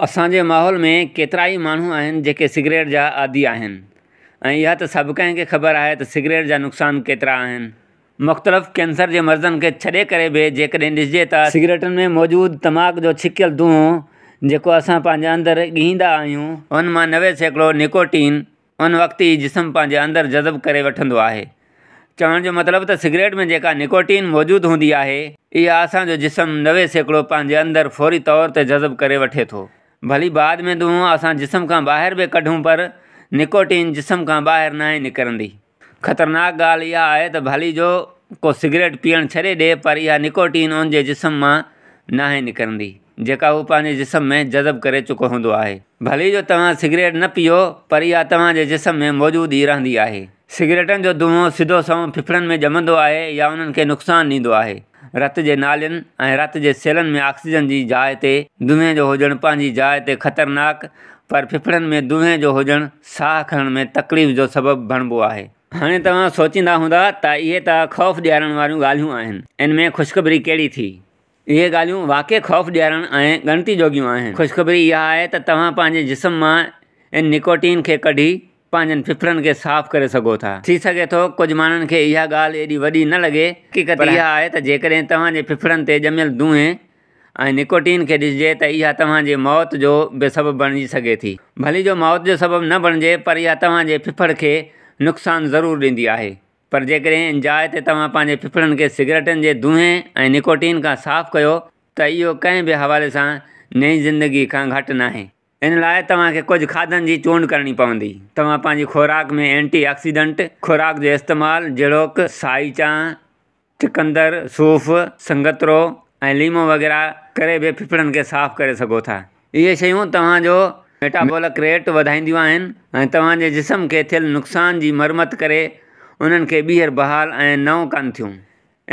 اسان جي ماحول ۾ ڪيترائي ماڻهو آهن جيڪي سگريٽ جا عادي آهن ۽ اها ته سڀ ڪنهن کي خبر آهي ته سگريٽ جا نقصان ڪيترا آهن. مختلف ڪينسر جي مرضن کي ڇڏي ڪري به جيڪڏهن ڏسجي ته سگريٽن ۾ موجود تماڪ جو ڇڪيل دونهون جيڪو اسان پنهنجي اندر ڳهيندا آهيون، ان مان 90% نڪوٽين ان وقت ئي جسم پنهنجي اندر جذب ڪري وٺندو آهي. چوڻ جو مطلب ته سگريٽ ۾ جيڪا نڪوٽين موجود هوندي آهي، اها اسان جو جسم 90% پنهنجي اندر فوري طور تي جذب ڪري وٺي ٿو. ڀلي بعد ۾ دونهون اسان جسم کان ٻاهر به ڪڍون پر نڪوٽين جسم کان ٻاهر ناهي نڪرندي. خطرناڪ ڳالهه اها آهي ته ڀلي جو ڪو سگريٽ پيئڻ ڇڏي ڏي پر اها نڪوٽين ان جي جسم مان ناهي نڪرندي جيڪا هو پنهنجي جسم ۾ جذب ڪري چڪو هوندو آهي. ڀلي جو توهان سگريٽ نه پيئو پر اها توهان جي جسم ۾ موجود ئي رهندي آهي. سگريٽن جو دونهون سڌو سنئون ڦڦڙن ۾ ڄمندو آهي يا انهن کي نقصان ڏيندو آهي. رت جي نالين ۽ رت جي سيلن ۾ آڪسيجن جي جاء تي دونهين جو هجڻ پنهنجي جاء تي خطرناڪ پر ڦڦڙن ۾ دونهين جو هجڻ ساهه کڻڻ ۾ تڪليف جو سبب بڻبو آهي. هاڻي توهان سوچيندا هوندا ته اهي ته خوف ڏيارڻ واريون ڳالهيون آهن، ان ۾ خوشخبري ڪهڙي ٿي؟ اهي ڳالهيون واقعي خوف ڏيارڻ ۽ ڳڻتي جوڳيون آهن. خوشخبري اها آهي ته توهان پنهنجي جسم مان ان نڪوٽين کي ڪڍي پنهنجن ڦڦڙن کي صاف ڪري سگهو ٿا. ٿي سگهي ٿو ڪجهه ماڻهن کي اها ڳالهه ايڏي وڏي نه لڳي، حقيقت اها آهي ته جيڪڏهن توهان جي ڦڦڙن تي ڄميل دونهين ۽ نڪوٽين کي ڏسجي ته اها توهان جي موت جو به سبب بڻجي سگهي ٿي. ڀلي جو موت جو سبب نه بڻجي پر اها توهان جي ڦڦڙ کي نقصان ضرور ڏيندي آهي. پر جيڪڏهن ان جاء تي توهان پنهنجي ڦڦڙن کي سگريٽن جي دونهين ۽ نڪوٽين کان صاف ڪيو ته اهو ڪنهن به حوالي سان نئين زندگي کان گهٽ ناهي. ان لاء توهان کي ڪجهه کاڌن جي چونڊ ڪرڻي پوندي. توهان پنهنجي خوراڪ ۾ اينٽي آڪسيڊنٽ خوراڪ جو استعمال جهڙوڪ سائي چانهه، چقندر، صوف، سنگترو ۽ ليمو وغيره ڪري به ڦڦڙن کي صاف ڪري سگهو ٿا. اهي شيون توهان جو ميٽابولڪ ريٽ وڌائينديون آهن ۽ توهان جي جسم کي ٿيل نقصان جي مرمت ڪري انهن کي ٻيهر بحال ۽ نئون ڪن ٿيون.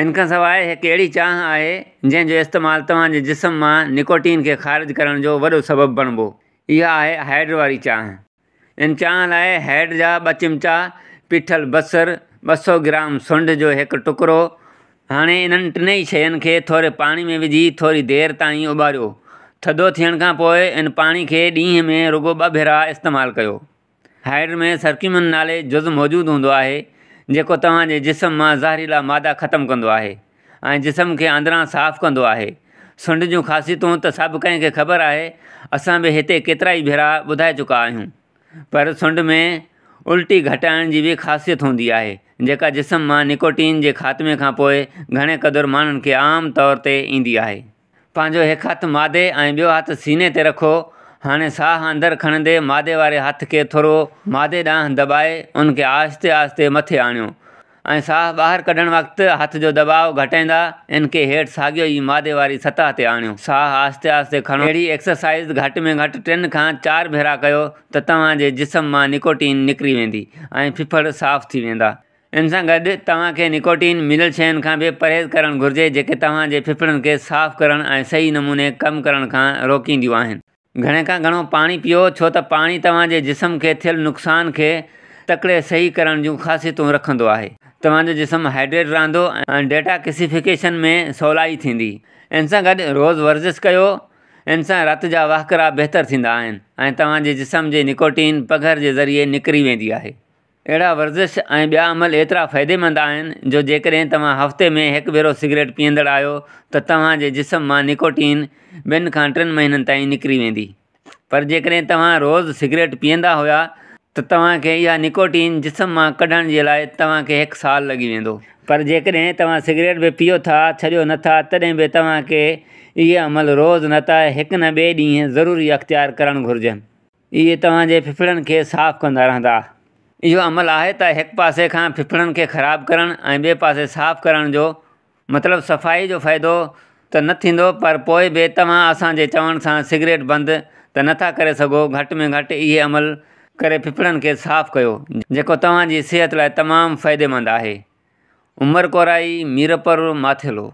ان کان سواء هڪ اهڙي چانهه آهي جنهن جو استعمال توهان جي جسم مان نڪوٽين کي خارج ڪرڻ جو وڏو سبب بڻبو. اها آهي هيڊ واري چانهه. ان چانهه لاء هيڊ جا ٻه چمچا، پيٺل بصر، 200 گرام سنڍ جو هڪ ٽڪرو. هاڻي انهن ٽنهي شين کي ٿوري پاڻي ۾ وجهي ٿوري دير تائين اٻاريو. ٿڌو ٿيڻ کان پوء ان پاڻي کي ڏينهن ۾ رڳو ٻه ڀيرا استعمال ڪيو. هيڊ ۾ سرڪيومن نالي جز موجود هوندو آهي، جيڪو توهان جي جسم مان زهريلا مادا ختم ڪندو آهي ۽ جسم کي اندران صاف ڪندو آهي. سنڍ جون خاصيتون ته سڀ ڪنهن کي خبر آهي، اسان به هتي ڪيترائي ڀيرا ٻڌائي چڪا آهيون. پر سنڍ ۾ الٽي گهٽائڻ جي به خاصيت هوندي آهي، جيڪا جسم مان نڪوٽين جي خاتمي کان پوء گهڻي قدر ماڻهن کي عام طور تي ايندي آهي. پنهنجو هڪ هٿ معدي ۽ ٻيو هٿ سيني تي رکو. هاڻي ساهه اندر کڻندي معدي واري هٿ کي ٿورو معدي ڏانهن دٻائي ان کي آهستي آهستي مٿي آڻيو ۽ ساهه ٻاهر ڪڍڻ وقت هٿ جو دٻاء گهٽائيندا ان کي هيٺ ساڳيو ئي معدي واري سطح تي آڻيو. ساهه آهستي آهستي کڻو. اهڙي ايڪسرسائيز گهٽ ۾ گهٽ ٽن کان چار ڀيرا ڪيو ته توهان جي جسم مان نڪوٽين نڪري ويندي ۽ ڦڦڙ صاف ٿي ويندا. ان سان گڏ توهان کي نڪوٽين مليل شين کان به پرهيز ڪرڻ گهرجي جيڪي توهان جي ڦڦڙن کي صاف ڪرڻ ۽ صحيح نموني ڪم ڪرڻ کان روڪينديون آهن. گهڻي کان گهڻو پاڻي پيئو ڇو ته پاڻي توهان جي جسم کي ٿيل نقصان کي تڪڙي صحيح ڪرڻ جون خاصيتون رکندو آهي. توهان جو جسم هائيڊريٽ رهندو ۽ ڊيٽاڪسيفڪيشن ۾ سولائي ٿيندي. ان سان گڏ روز ورزش ڪيو ان سان رت جا وهڪرا بهتر ٿيندا آهن ۽ توهان جي جسم جي نڪوٽين پگهر جي ذريعي نڪري ويندي آهي. اهڙا ورزش ۽ ٻيا عمل ايترا فائديمند آهن جو جيڪڏهن توهان هفتي ۾ هڪ ڀيرو سگريٽ پيئندڙ آهيو ته توهان جي جسم مان نڪوٽين ٻن کان ٽن مهينن تائين نڪري ويندي پر جيڪڏهن توهان روز سگريٽ پيئندا هيا ته توهان کي اها نڪوٽين جسم مان ڪڍڻ جي لاء توهان کي هڪ سال لڳي ويندو. پر جيڪڏهن توهان سگريٽ به پيئو ٿا ڇڏيو نه ٿا تڏهن به توهان کي اهي عمل روز نه ته هڪ نه ٻئي ڏينهن ضروري اختيار ڪرڻ گهرجن. اهي توهان جي ڦڦڙن کي صاف ڪندا رهندا. اهو عمل آهي ته هڪ پاسي کان ڦڦڙن کي خراب ڪرڻ ۽ ٻئي پاسي صاف ڪرڻ جو مطلب صفائي جو فائدو ته نه ٿيندو پر پوء به توهان اسان جي چوڻ سان سگريٽ بند ته نه ٿا ڪري سگهو گهٽ ۾ گهٽ اهي عمل ڪري ڦڦڙن کي صاف ڪيو جيڪو توهان جي صحت لاء تمام فائديمند آهي. عمر ڪورائي، ميرپور ماٿيلو.